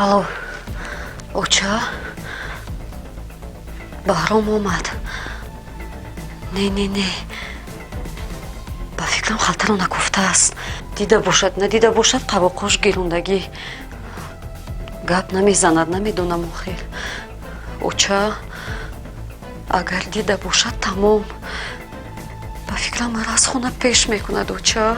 Алло, оча, Баҳром омад. Не, не, не, ба фикрам халтаро накуфтааст. Дида бошад, надида бошад, қавоқош гирундагӣ. Гап намезанад, намедонам охир. Оча, агар дида бошад, тамом. Ба фикрам маро аз хона пеш мекунад, оча.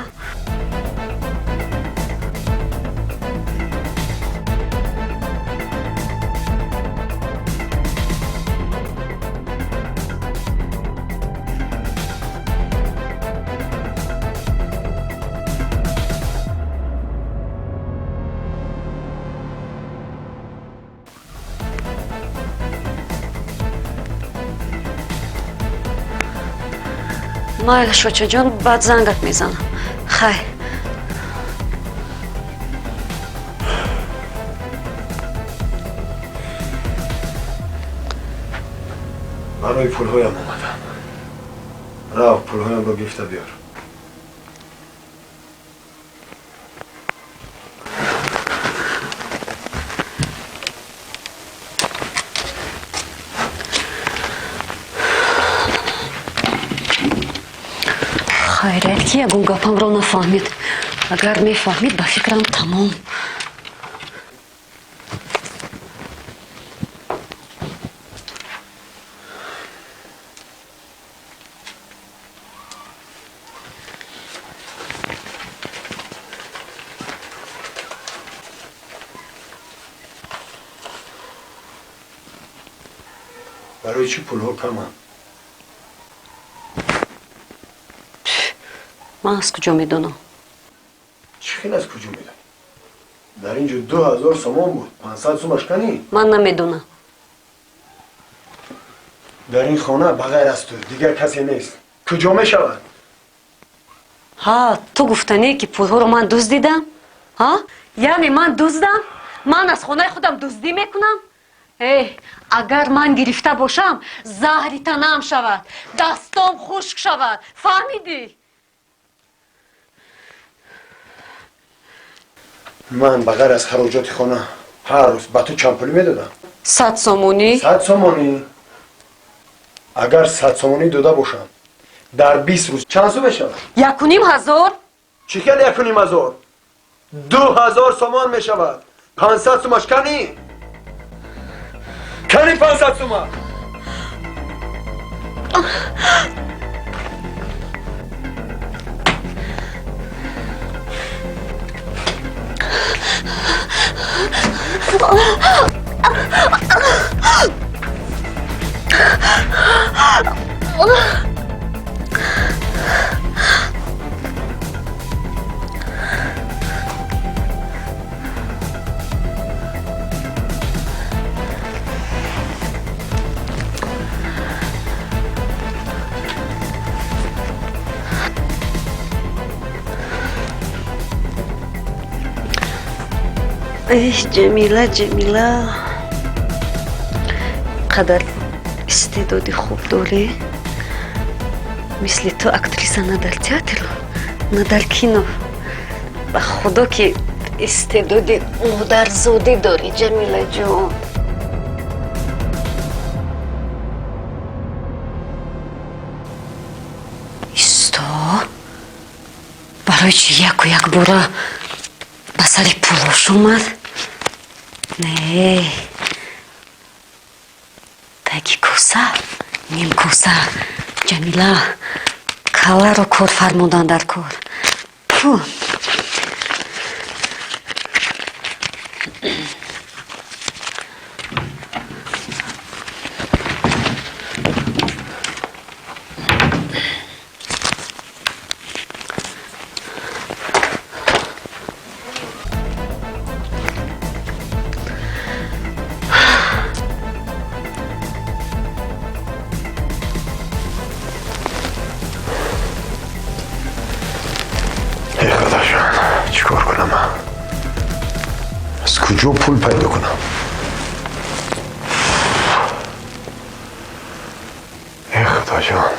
Майлаш, очаҷон, баъд зангат мезанам. Хайр. Барои пулҳоям омадам. Рав, пулҳоямро гирифта биёр. Хайрият, ки ягон гапамро нафаҳмид. Агар мефаҳмид, ба фикрам тамом. Барои чӣ пулҳо каманд? Ман аз куҷо медонам? Чӣ хел аз куҷо медонӣ? Дар ин ҷо 2000 сомон буд, 500 сумаш канӣ? Ман намедонам. Дар ин хона ба ғайр аз ту дигар касе нест. Куҷо мешавад? Ҳа, ту гуфтанӣ, ки пулҳоро ман дуздидам? Ҳа? Яъне ман дуздам? Ман аз хонаи худам дуздӣ мекунам? Э, агар ман гирифта бошам, заҳри танам шавад, дастом хушк шавад. Фаҳмидӣ? Ман ба ғайр аз хароҷоти хона ҳар рӯз ба ту чанд пулӣ медодам? 100 сомонӣ. 100 сомонӣ? Агар 100 сомонӣ дода бошам, дар 20 рӯз чанд сум мешавад? 1500. Чӣ хел 1500? 2000 сомон мешавад. 500 сумаш канӣ? Канӣ 500 сума? Эҳ, Ҷамила, Ҷамила, қадар истеъдоди хуб дорӣ. Мисли ту актриса на дар театру, на дар кино. Ба худо, ки истеъдоди модарзодӣ дорӣ, Ҷамилаҷон. Исто, барои чӣ яку якбора ба сари пулош омад? Не, таги коса ним коса. Ҷамила каларо кор фармудан дар кор. Пу. Эй худоҷон, чӣ кор кунам ман? Аз куҷо пул пайдо кунам? Эй худоҷон,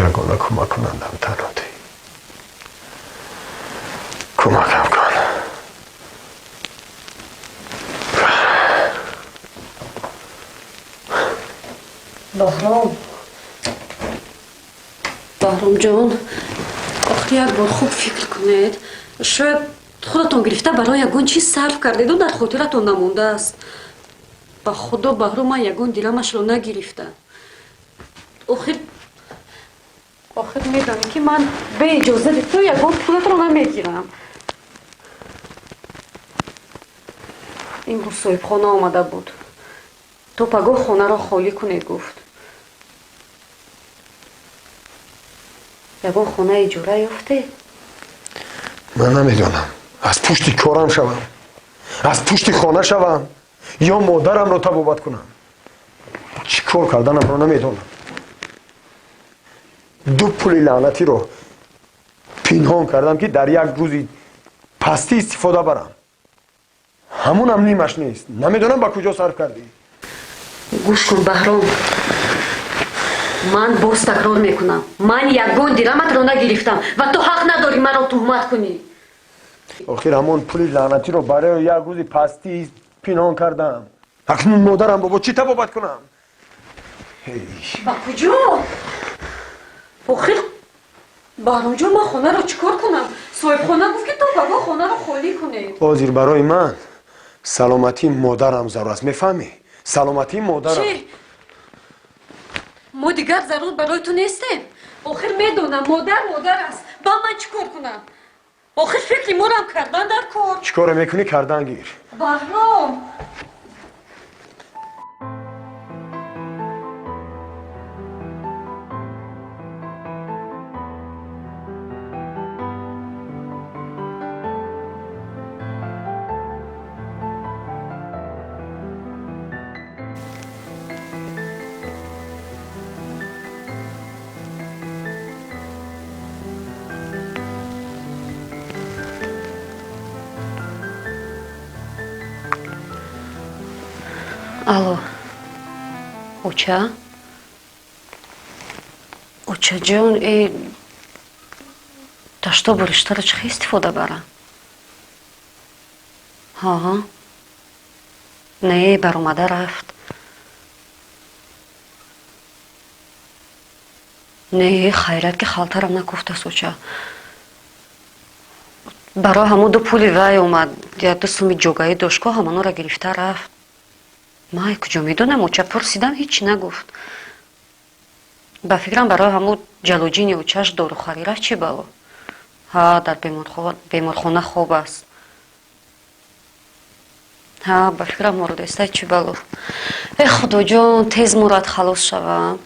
ягона кӯмак кунандам танҳо туӣ. Кӯмакам кун. Баҳром, Баҳромҷон, охир як бор хуб фикр кунед. Шояд худатон гирифта барои ягон чиз сарф кардеду дар хотиратон намондааст. Ба худо, Баҳром, ман ягон дирамашро нагирифтам. Охир охир медонӣ, ки ман бе иҷозати ту ягон пулатро намегирам. Имрӯз соҳибхона омада буд, то пагоҳ хонаро холӣ кунед гуфт. Ягон хона иҷора ёфте? Ман намедонам, аз пушти корам шавам, аз пушти хона шавам ё модарамро табобат кунам. Чӣ кор карданамро намедонам. Ду пули лаънатиро пинҳон кардам, ки дар як рӯзи пастӣ истифода барам. Ҳамунам нимаш нест. Намедонам, ба куҷо сарф кардӣ. Гӯш кун, Баҳром, ман боз такрор мекунам, ман ягон дираматро нагирифтам ва ту ҳақ надорӣ маро туҳмат кунӣ. Охир ҳамон пули лаънатиро барои як рӯзи пастӣ пинҳон кардам. Акнун модарам бо чӣ табобат кунам? Ба куҷо? Охир, Баҳромҷон, ман хонаро чӣ кор кунам? Соҳибхона гуфт, ки то пагоҳ хонаро холӣ кунед. Ҳозир барои ман саломатии модарам зарур аст, мефаҳмӣ? Саломатии модарам. Чӣ, мо дигар зарур барои ту нестем? Охир медонам, модар модар аст. Ба ман чӣ кор кунам? Охир фикри морам кардан дар кор. Чӣ коре мекунӣ, кардан гир. Баҳром. Алло, оча, очаҷон, дашто бориштаро чӣ хел истифода барам? Ҳа, не, баромада рафт. Не, хайрат, ки халтарам накуфтааст, оча. Барои ҳамон ду пули вай омад, як ду суми ҷогаӣ дошт ко, ҳамонро гирифта рафт. Ман куҷо медонам, оча, пурсидам, ҳеҷ нагуфт. Ба фикрам, барои ҳамун ҷалоҷини очаш дорухарӣ рафт. Чӣ бало? Ҳа, дар беморхона хоб аст. Ҳа, ба фикрам, мурдеста. Чӣ бало? Э, худоҷон, тез мурад, халос шавам.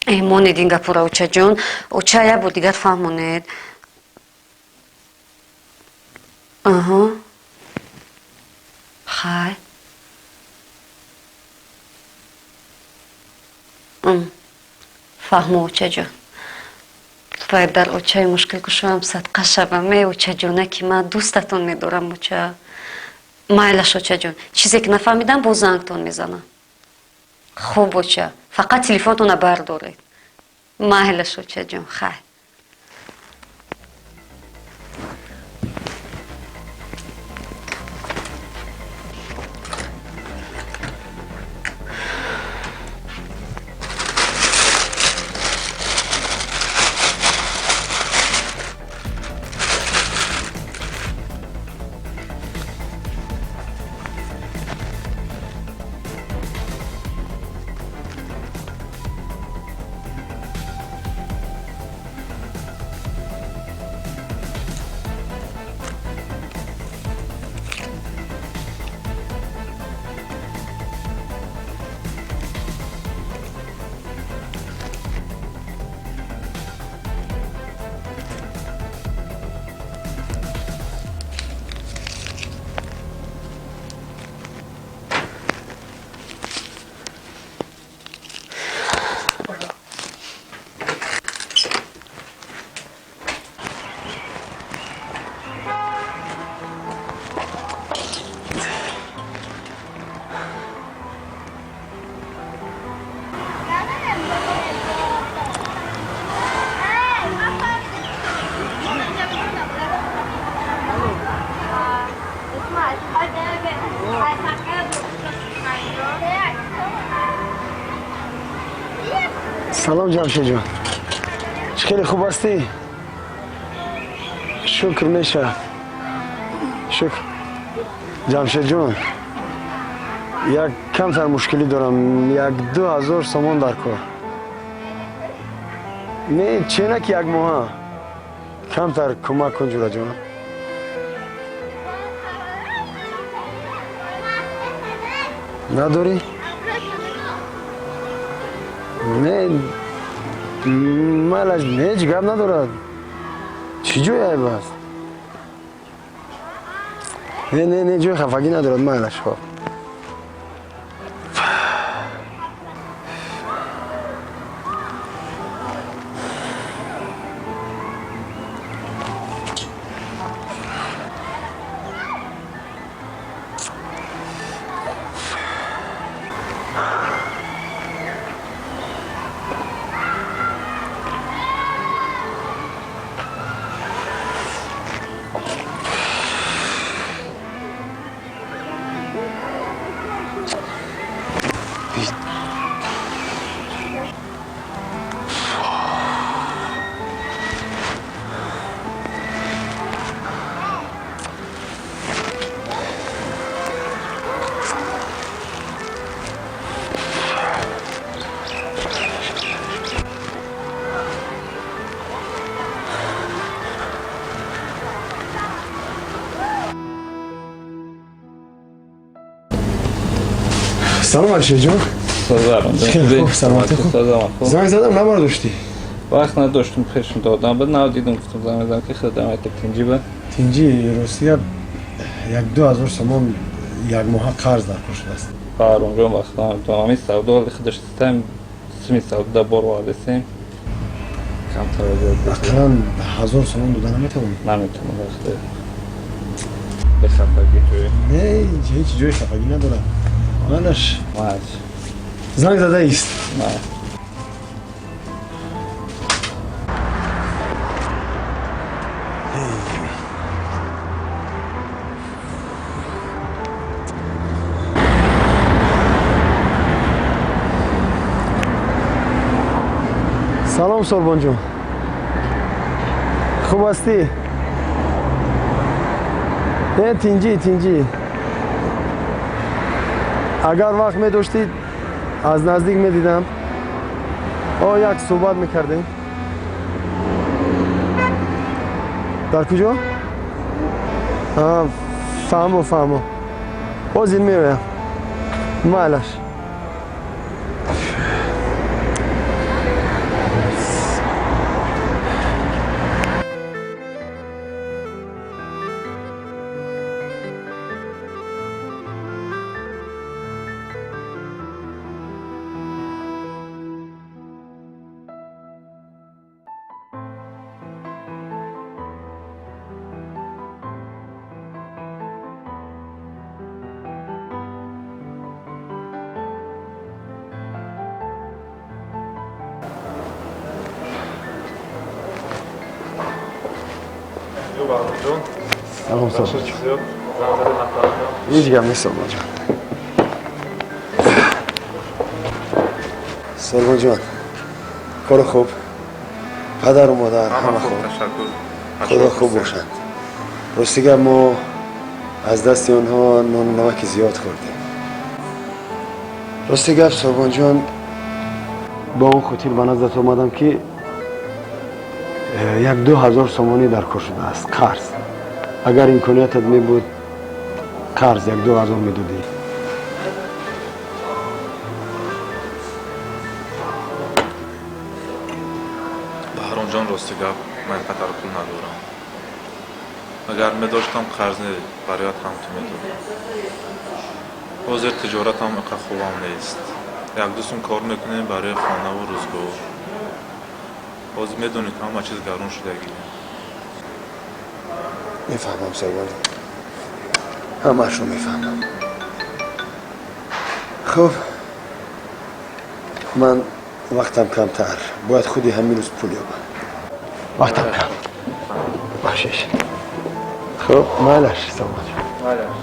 Э, монед ин гапура, очаҷон. Оча, як бор дигар фаҳмонед. Аҳа, хай. Фаҳмо, очаҷон. Вай, дар очаи мушкилкушоям садқа шавам. Э, очаҷона, ки ман дӯстатон медорам, оча. Майлаш, очаҷон, чизе ки нафаҳмидам, боз зангтон мезанам. Хуб, оча, фақат телефонтона бардоред. Майлаш, очаҷон, хай. Салом Ҷамшедҷон, чӣ хеле хуб ҳастӣ? Шукр мешавад, шукр. Ҷамшедҷон, як камтар мушкилӣ дорам, 1-2 ҳазор сомон дар кор. Не, ченаки як моҳа. Камтар кӯмак кун, ҷураҷон. Надорӣ? Не, майлаш, ҳеҷ гап надорад. Чӣ ҷои айб аст? Не, не, не, ҷои хафагӣ надорад, майлаш. Хоб. Салом, Алишерҷон. Хеле хуб, саломатӣ хуб. Занг задам, набардоштӣ. Вақт надоштум, пешм додам, баъд нав дидум, гуфтам занг задам, ки худам айта тинҷи ба. Тинҷи, рости гап, 1-2 ҳазор сомон як моҳа қарз дар кор шудааст. Баҳромҷон, вақт намедонам, ҳамин савдо худаш систем, сими савдо бор овардесем. Камтар. Ақаллан 1000 сомон дода наметавонӣ? Наметавонам, вақте. Бехафагӣ ҷои. Не, ҳеҷ ҷои хафагӣ надорад. Манаш. Маш. Занг задаист. Салом, Сорбонҷон, хуб ҳастӣ? Не, тинҷӣ, тинҷӣ. Агар вақт медоштӣ, аз наздик медидам, о як суҳбат мекардем. Дар куҷо? Фаҳмо, фаҳмо, ҳозир меоям, майлаш. Салом, Сорбонҷон. Ҳеҷ гап нест, Сорбонҷон. Сорбонҷон, кору хуб, падару модар ҳама хуб? Худо хуб бошанд. Рости гап, мо аз дасти онҳо нону намаки зиёд хӯрдем. Рости гап, Сорбонҷон, ба он хотир ба наздат омадам, ки 1-2 ҳазор сомонӣ дар кор шудааст, қарз. Агар имкониятат мебуд, қарз 1-2 ҳазор медодӣ? Баҳромҷон, рости гап, ман ин қадар пул надорам. Агар медоштам, қарз не, бароят ҳам ту медодам. Ҳозир тиҷоратам иқа хубам нест, 1-2 сум кор мекунем барои хонаву рӯзгор. Ҳозир медонӣ, ки ҳама чиз гарон шудагӣ. Мефаҳмам, Сорбон, ҳамаашро мефаҳмам. Хуб, ман вақтам камтар, бояд худи ҳамин рӯз пул ёбам. Вақтам кам, бахшиш. Хуб, майлаш, Сорбон. Майлаш.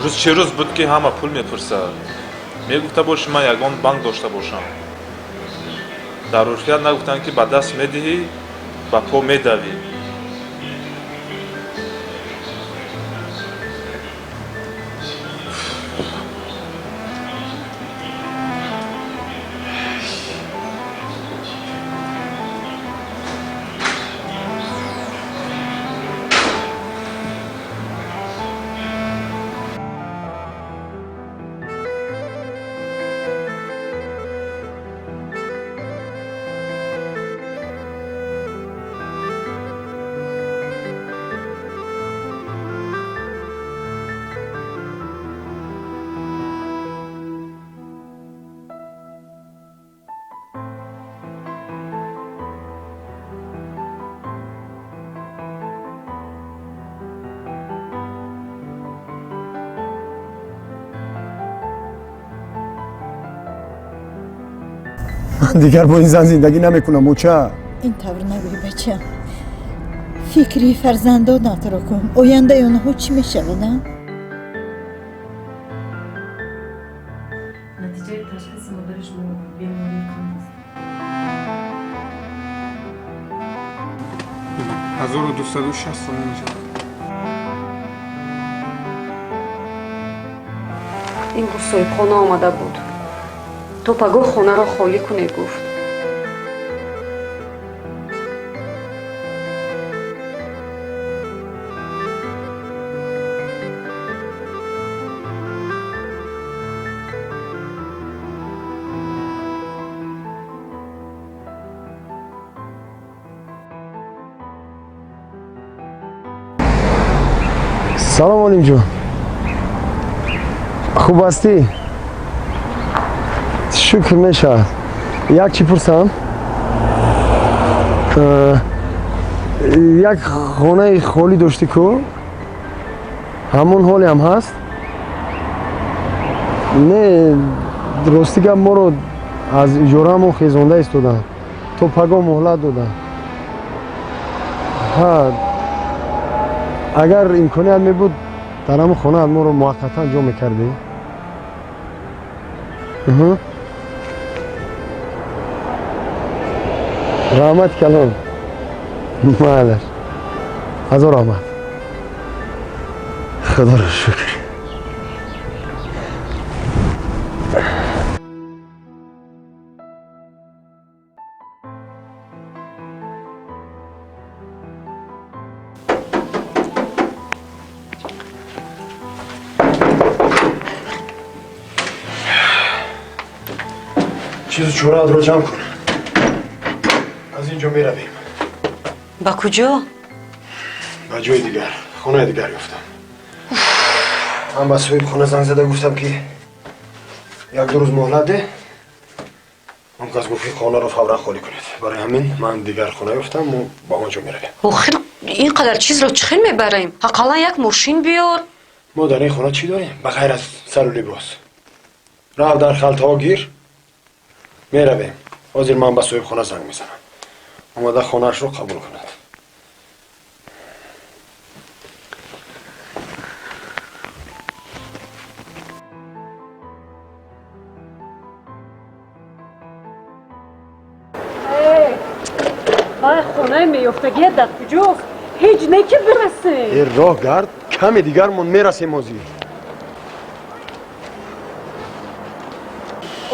Рӯз чӣ рӯз буд, ки ҳама пул мепурсад. Мегуфта бошӣ, ман ягон банк дошта бошам. Дар урфият нагуфтанд, ки ба даст медиҳӣ, ба по медавӣ. Ман дигар бо ин зан зиндагӣ намекунам, оча. Ин тавр нагӯй, бачам. Фикри фарзандонатро кун. Ояндаи онҳо чӣ мешавад, а? Натиҷаи ташхиси модари шумо бемории қанд аст. 1260 сомон мешавад. Имрӯз соҳибхона омада буд. То пагоҳ хонаро холӣ кунед, гуфт. Салом, Олимҷон, хуб ҳастӣ? Шукр, мешавад. Як чӣ пурсам? Як хонаи холӣ доштӣ ку, ҳамон ҳоле ҳам ҳаст? Не, рости гап, моро аз иҷораамон хезонда истоданд, то пагоҳ муҳлат доданд. Ҳа, агар имконият мебуд, дар ҳамон хонаат моро муваққатан ҷо мекардӣ. Раҳмат калон, майлаш, ҳазор раҳмат, худоро шукр. Чизу чораатро ҷамъ кун, аз ин ҷо меравем. Ба куҷо? Ба ҷои дигар, хонаи дигар ёфтам. Ман ба соҳибхона занг зада гуфтам, ки як-ду рӯз муҳлат деҳ. Он кас гуфт, ки хонаро фавран холӣ кунед. Барои ҳамин ман дигар хона ёфтам, мо ба он ҷо меравем. Охир ин қадар чизро чӣ хел мебарем? Ақаллан як мошин биёр. Мо дар ин хона чӣ дорем ба ғайр аз сару либос? Рав, дар халтаҳо гир, меравем. Ҳозир ман ба соҳибхона занг мезанам, омада хонаашро қабул кунад. Вай, хонаи меёфтагия дар куҷост? Ҳеҷ не ки бирасем. Э, роҳ гард, каме дигармон мерасем ҳозир.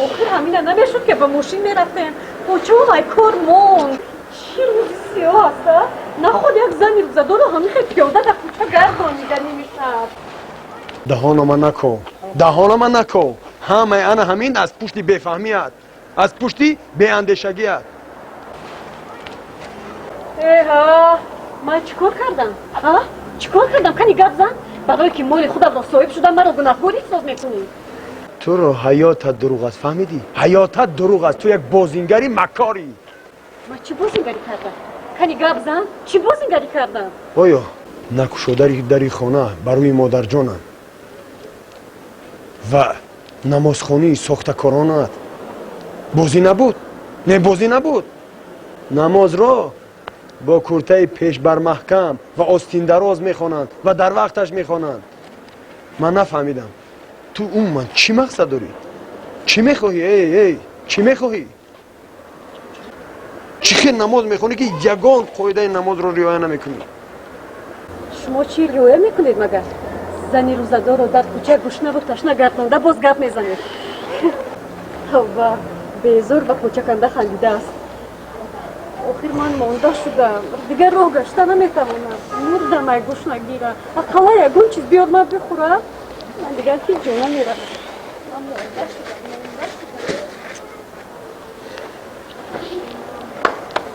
Охир ҳамина намешуд, ки ба мошин мерафтем? Почо вай кор монд. Чӣ рӯзи сиёҳ аст, а? Наход як зани рӯзадору ҳамин хел пиёда дар кӯча гардонида нимишаб. Даҳонома нако, даҳонома нако. Ҳамаи ана ҳамин аз пушти бефаҳмият, аз пушти беандешагият. Эҳа, ман чӣ кор кардам, а? Чӣ кор кардам? Кани гап зан. Барое ки моли худамро соҳиб шудам, маро гунаҳкор ҳисоб мекунӣ? Туро ҳаётат дурӯғ аст, фаҳмидӣ? Ҳаётат дурӯғ аст, ту як бозингари маккорӣ. Ман чӣ бозингарӣ кардам? Кани гап зан, чӣ бозингарӣ кардам? Оё накушодари дари хона ба рӯи модарҷонам ва намозхонии сохтакоронат бозӣ набуд? Не, бозӣ набуд. Намозро бо куртаи пешбармаҳкам ва остиндароз мехонанд ва дар вақташ мехонанд. Ман нафаҳмидам, ту умуман чӣ мақсад дорӣ? Чӣ мехоҳӣ? Эй, эй, чӣ мехоҳӣ? Чӣ хел намоз мехонӣ, ки ягон қоидаи намозро риоя намекунӣ? Шумо чӣ риоя мекунед магар? Зани рӯзадорро дар кӯча гушнаву ташна гардонда, боз гап мезанед. Тавба, безор ба кӯчаканда хандидааст. Охир ман монда шудам, дигар роҳ гашта наметавонам. Мурдам ай гушнагира. Ақалла ягон чиз биёр, ман бихӯрам. Ман дигар ҳеҷ ҷо намеравам. Ман монда шудам, монда шудам.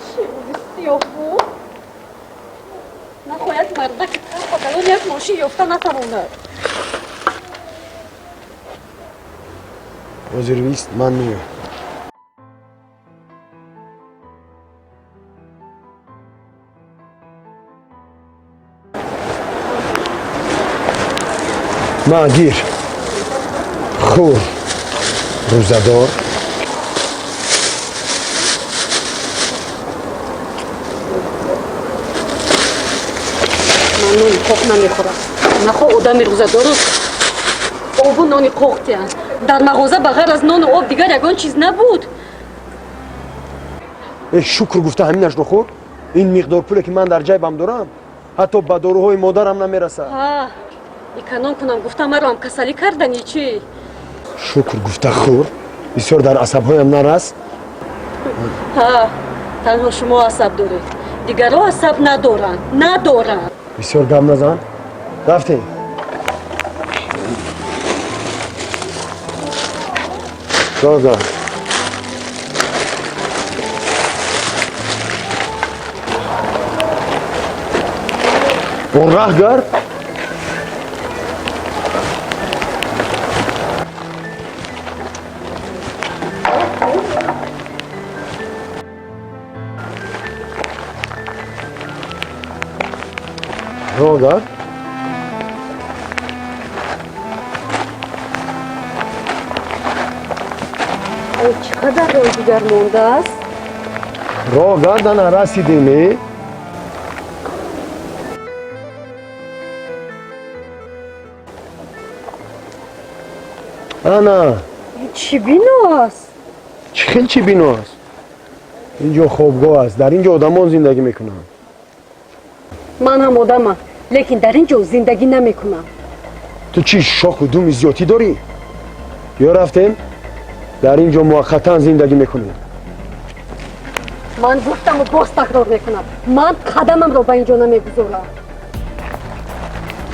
Чӣ рӯзи сиёҳ буд. Нахоҳад мардаки калон як мошин ёфта натавонад. Ҳозир вист, ман меоям. Ма, гир, хӯр, рӯзадор. Ман нони қоқ намехӯрам. Нахоҳ одами рӯзадору обу нони қоқ тиҳанд. Дар мағоза ба ғайр аз нону об дигар ягон чиз набуд. Э, шукр гуфта ҳаминашро хӯр. Ин миқдор пуле, ки ман дар ҷайбам дорам, ҳатто ба доруҳои модарам намерасад. Эконом кунам гуфта, маро ҳам касалӣ кардани чӣ? Шукр гуфта хӯр, бисёр дар асабҳоям нарас. Ҳа, танҳо шумо асаб доред, дигарҳо асаб надоранд, надоранд. Бисёр гап назан, рафтем. Роҳ. Он раҳ гард. Роҳ гард. Ой, чӣ қадар роҳ дигар мондааст? Роҳ гардана, расидем. Э, ана. Чӣ бино аст? Чӣ хел чӣ бино аст? Ин ҷо хобгоҳ аст, дар ин ҷо одамон зиндагӣ мекунанд. Ман ҳам одамам, лекин дар ин ҷо зиндагӣ намекунам. Ту чӣ, шоху думи зиёдтӣ дорӣ? Ё рафтем, дар ин ҷо муваққатан зиндагӣ мекунем. Ман гуфтаму боз такрор мекунам, ман қадамамро ба ин ҷо намегузорам.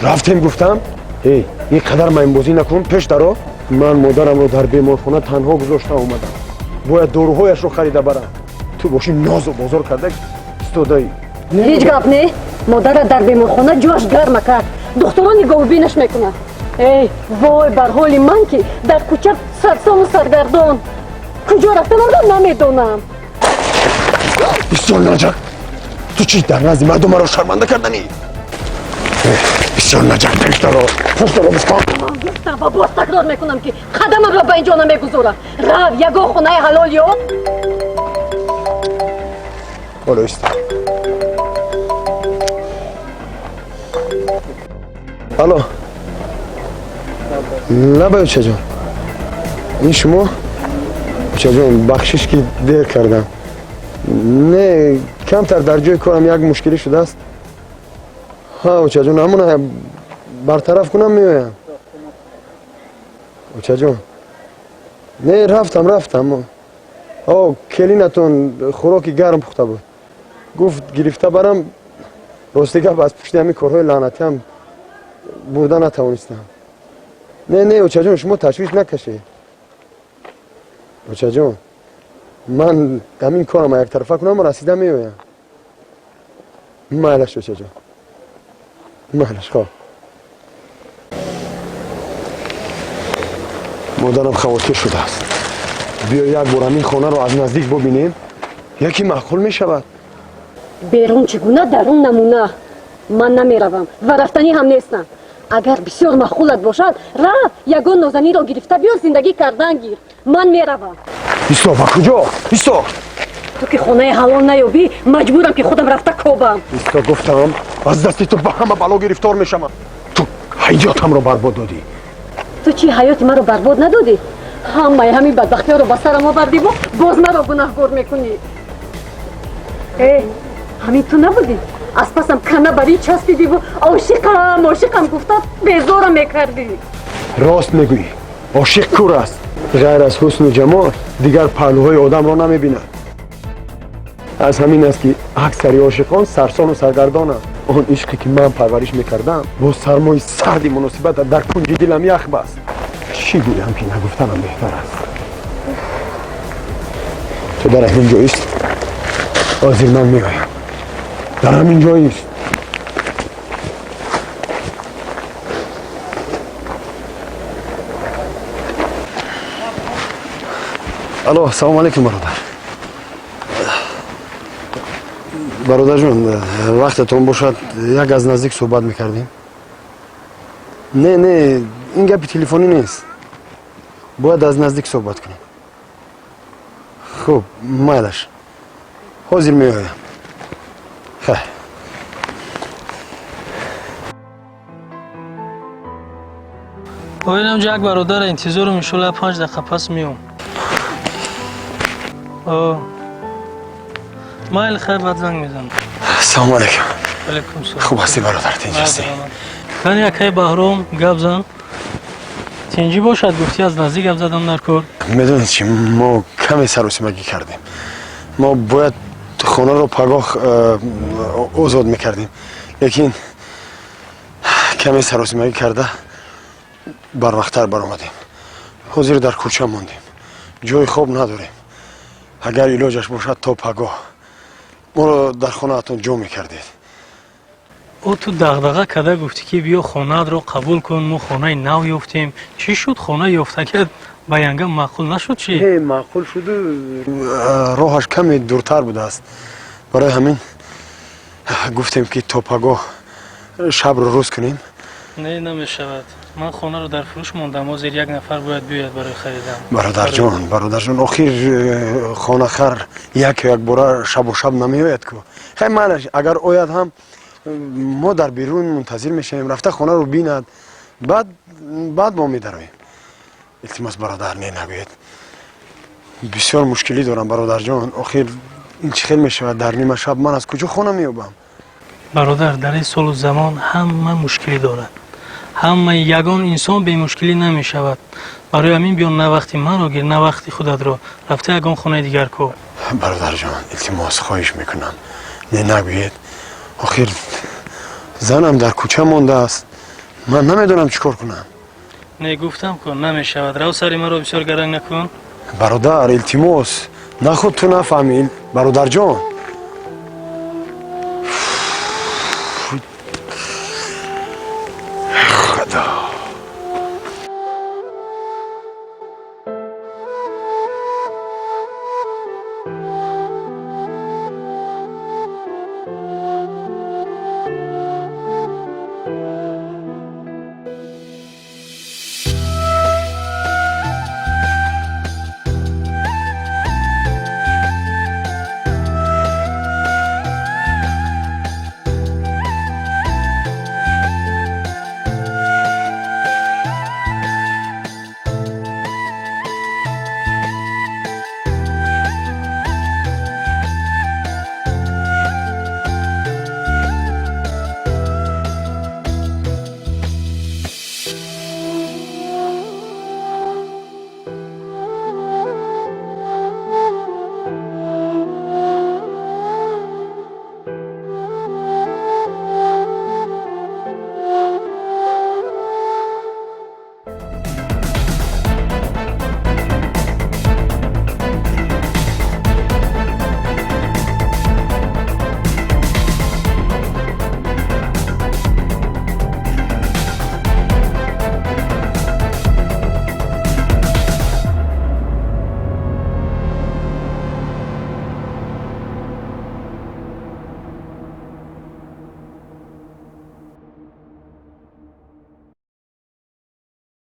Рафтем гуфтам. Эй, ин қадар маймбозӣ накун, пеш даро. Ман модарамро дар беморхона танҳо гузошта омадам, бояд доруҳояшро харида барам. Ту бошӣ, нозу бозор карда истодаӣ. Ҳеҷ гап не. Модарат дар беморхона ҷояш гарма кард, духтурон нигоҳубинаш мекунанд. Эй вой бар ҳоли ман, ки дар кӯча сарсону саргардон, куҷо рафтанамро намедонам. Бисёр наҷак. Ту чӣ, дар назди мардум маро шарманда карданӣ? Бисёр наҷак, пешдаро, пешдаро гуфтам. Ман гуфтам ва боз такрор мекунам, ки қадамамро ба ин ҷо намегузорам. Рав, ягон хонаи ҳалол ёб. Ҳоло иста. Алло, лабай, очаҷон, ин шумо? Очаҷон, бахшиш, ки дер кардам. Не, камтар дар ҷои корам як мушкилӣ шудааст. Ҳа, очаҷон, ҳамона бартараф кунам, меоям. Очаҷон, не, рафтам, рафтам. О, келинатон хӯроки гарм пухта буд, гуфт гирифта барам. Рости гап, аз пушти ҳамин корҳои лаънатиам бурда натавонистам. Не, не, очаҷон, шумо ташвиш накашед. Очаҷон, ман ҳамин корама яктарафа кунам, расида меоям. Майлаш, очаҷон, майлаш. Хоб, модарам хавотир шудааст. Биё, як бор ҳамин хонаро аз наздик бубинем, яке маъқул мешавад. Берун чӣ гуна, дарун намуна. Ман намеравам ва рафтанӣ ҳам нестам. Агар бисёр маъқулат бошад, рав, ягон нозаниро гирифта биёр, зиндагӣ кардан гир. Ман меравам. Исто, ба куҷо? Исто. Ту ки хонаи ҳалол наёбӣ, маҷбурам, ки худам рафта кобам. Исто гуфтам, аз дасти ту ба ҳама бало гирифтор мешавам. Ту Ҳаётамро барбод додӣ. Ту чӣ, ҳаёти маро барбод надодӣ? Ҳамаи ҳамин бадбахтиҳоро ба сарам овардиву боз маро гунаҳгор мекунӣ. Э, ҳамин ту набудӣ, аз пасам кана барӣ часпидиву ошиқам, ошиқам гуфта безорам мекардӣ. Рост мегӯӣ, ошиқ кур аст. Ғайр аз ҳусну ҷамол дигар паҳлӯҳои одамро намебинад. Аз ҳамин аст, ки аксари ошиқон сарсону саргардонанд. Он ишқе ки ман парвариш мекардам, бо сармои сарди муносибатат дар кунҷи дилам ях баст. Чӣ гӯям, ки нагуфтанам беҳтар аст. Ту дар ҳамин ҷо ист, ҳозир ман меоям. Дар ҳамин ҷо ист. Алло, салому алейкум, бародар. Бародарҷон, вақтатон бошад, як аз наздик суҳбат мекардем. Не, не, ин гапи телефонӣ нест, бояд аз наздик суҳбат кунем. Хуб, майлаш, ҳозир меоям. Хайр. Оилам як бародара интизорум, иншолла 5 дақиқа пас меом. Майл, хайр, баъд занг мезанам. Салому алейкум. Алейкум салом. Хуб ҳастӣ, бародар? Тинҷ ҳастӣ? Кани, акай Баҳром, гап зан. Тинҷӣ бошад, гуфтӣ аз наздик гап задам дар кор. Медонед чи, мо каме саросимагӣ кардем. Мо бояд хонаро пагоҳ озод мекардем, лекин каме саросимагӣ карда барвақттар баромадем. Ҳозир дар кӯча мондем, ҷои хоб надорем. Агар илоҷаш бошад, то пагоҳ моро дар хонаатон ҷо мекардед. О, ту дағдаға карда гуфтӣ, ки биё, хонаатро қабул кун, мо хонаи нав ёфтем. Чӣ шуд, хона ёфтагиат ба янга маъқул нашуд, чӣ? Не, маъқул шуду, роҳаш каме дуртар будааст. Барои ҳамин гуфтем, ки то пагоҳ шабро рӯз кунем. Не, намешавад. Ман хонаро дар фурӯш мондам, ҳозир як нафар бояд биёяд барои харидан. Бародарҷон, бародарҷон, охир хонахар як якбора шабу шаб намеояд ку. Хай, майлаш, агар ояд ҳам, мо дар берун мунтазир мешавем, рафта хонаро бинад, баъд мо медароем. Илтимос, бародар, не нагӯед. Бисёр мушкилӣ дорам, бародарҷон. Охир ин чӣ хел мешавад? Дар нима шаб ман аз куҷо хона меёбам? Бародар, дар ин солу замон ҳама мушкилӣ дорад, ҳама. Ягон инсон бемушкилӣ намешавад. Барои ҳамин биё, на вақти манро гир, на вақти худатро, рафта ягон хонаи дигар ко. Бародарҷон, илтимос, хоҳиш мекунам, не нагӯед. Охир занам дар кӯча мондааст, ман намедонам чӣ кор кунам. Не, гуфтам ку, намешавад. Рав, сари маро бисёр гаранг накун. Бародар, илтимос, нахуд ту нафаҳмӣ, бародарҷон.